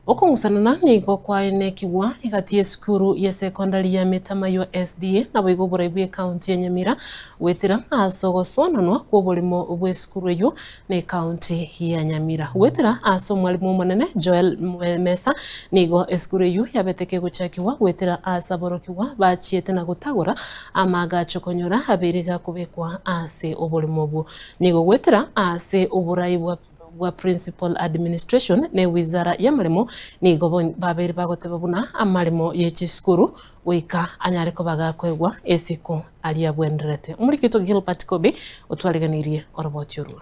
Okong'usanana nigo kwaenekigwa egati y'esukuru y'esekondari ya Metamaywa SDA naboigo oborai bw'ecounty ya Nyamira goetera ase ogosoananwa kw'oboremo bw'esukuru eyio na ecounty ya Nyamira. Goetera ase omwalimu omonene Joel Mesa nigo esukuru eyio yabete kegochakigwa goetera ase aborokigwa bachiete na gotagora amaagacho konyora abeire gakobekwa ase oboremo obwo. Nigo goetera ase oborai bwa bwa Principal Administration ne Wizara y'amaremo nigo babeire bagoteba buna amaremo ye chisukuru goika anyare koba gakoegwa esiko aria abwenderete. Omoriki oito Gilbert Kobi otwariganirie oroboti orwo.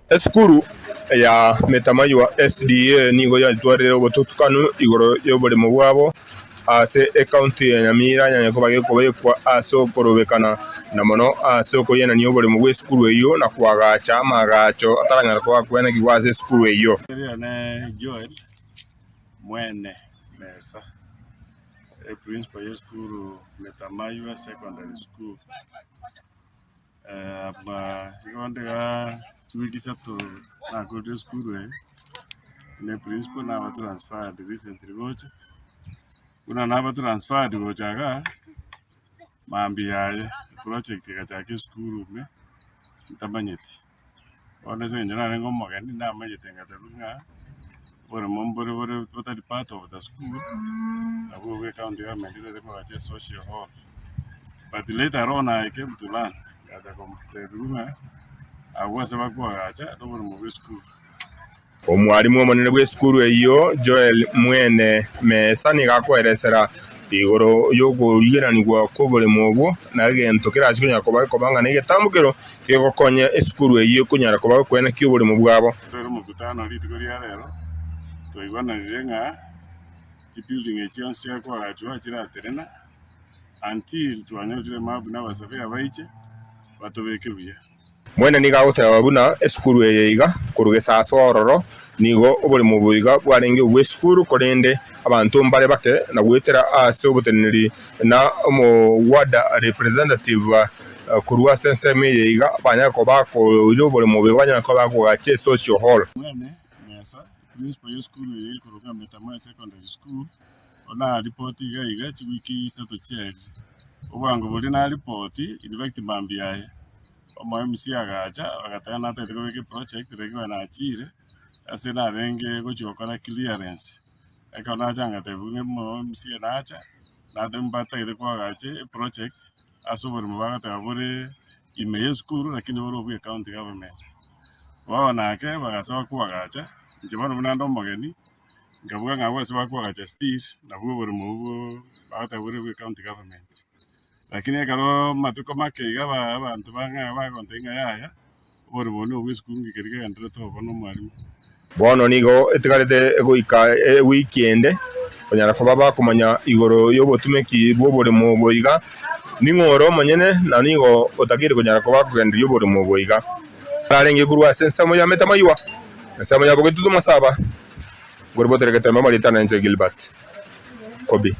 Esukuru ya Metamaywa SDA nigo yatwarire obotutukanu igoro y'oboremo bwabo Ase ecounty ya Nyamira yanyare koba gekobekwa ase okorobekana, na mono ase okoienania oboremo bw'esukuru eyio na koagacha amaagacho ataranyara koba akwenekigwa ase esukuru eyio. Erio ne Joel mwene mesa, eprinciple y'esukuru Metamaywa Secondary School. Igo onde igaa chiwiki isato nakorire esukuru eye, ne principal naba transferred recently gocha, buna naba transferred gocha igaa, mambia yaye eproject egachaka esukuru ime ntamanyeti. Bono ase eng'encho narenge omogeni namanyete ngateba ng'a oboremo mbore bore botari part of the school, nabwo obwo ecounty government etagete koagacha esocial hall. But later on I came to learn, ngacha kotebiwa ng'a abwo ase bakoagacha noboremo bwa esukuru. Omwalimu omonene bw'esukuru eyio, Joel Mwene Mesa nigo akoeresera igoro y'okorigeranigwa kw'oboremo obwo na egento kerache konyara koba gekoba ng'a negetambokero kegokonya esukuru eyio konyara koba gekwenekia oboremo bwabo. Tore omokutano rituko ria rero, twaigwananire ng'a chibuilding echi chionsi chiakoagachwa chiratenena until twanyorire mabu na abasurveyor baiche batobeke buya. Mwene nigo agoteba buna esukuru eye iga korwa gesaso ororo nigo oboremo obo iga bwarenge obw'esukuru korende abanto mbare bake na goetera ase oboteneneri na omoward representative korwa ase ensemo eye iga banyare koba bakoira oboremo obo iga banyare koba bakogacha esocial hall. Mwene mesa, principal y'esukuru eye ekorokwa Metamoya Secondary School, Naripoti iga iga chiwiki isato chiaerire. Obwango boria naripoti, in fact mambia aye, omo MC agacha agateba natagete kobeka eproject lakini oyo nachire ase narenge gochia gokora clearance. Ekero nacha ngatebiwa ng'a omo MC nacha, natebia mbatagete koagacha eproject ase oboremo bagoteba bore ime ya esukuru lakini bore obwa ecounty government. Bono ake bagasoa koagacha, inche bono buna nde omogeni. Nkabuga ng'a abwo ase bakoagacha still nabwo oboremo obwo bagoteba bore bwe county government. Lakini ekero amatuko make iga aba abanto bang'a bagontebia ng'a yaya, oboremo obo nobwa esukuru nki keria kegendererete obo na omwalimu. Bono nigo etigarete goika ewiki ende konyara koba bakomanya igoro y'obotumeki bw'oboremo obo iga, ning'o ore omonyene na nigo otakeire konyara koba akogendereria oboremo obo iga. Ararenge korwa ase ensemo ya Metamaywa, ensemo ya Bogetutu Masaba, Nkoribotere getembe amarieta na inche Gilbert Kobi.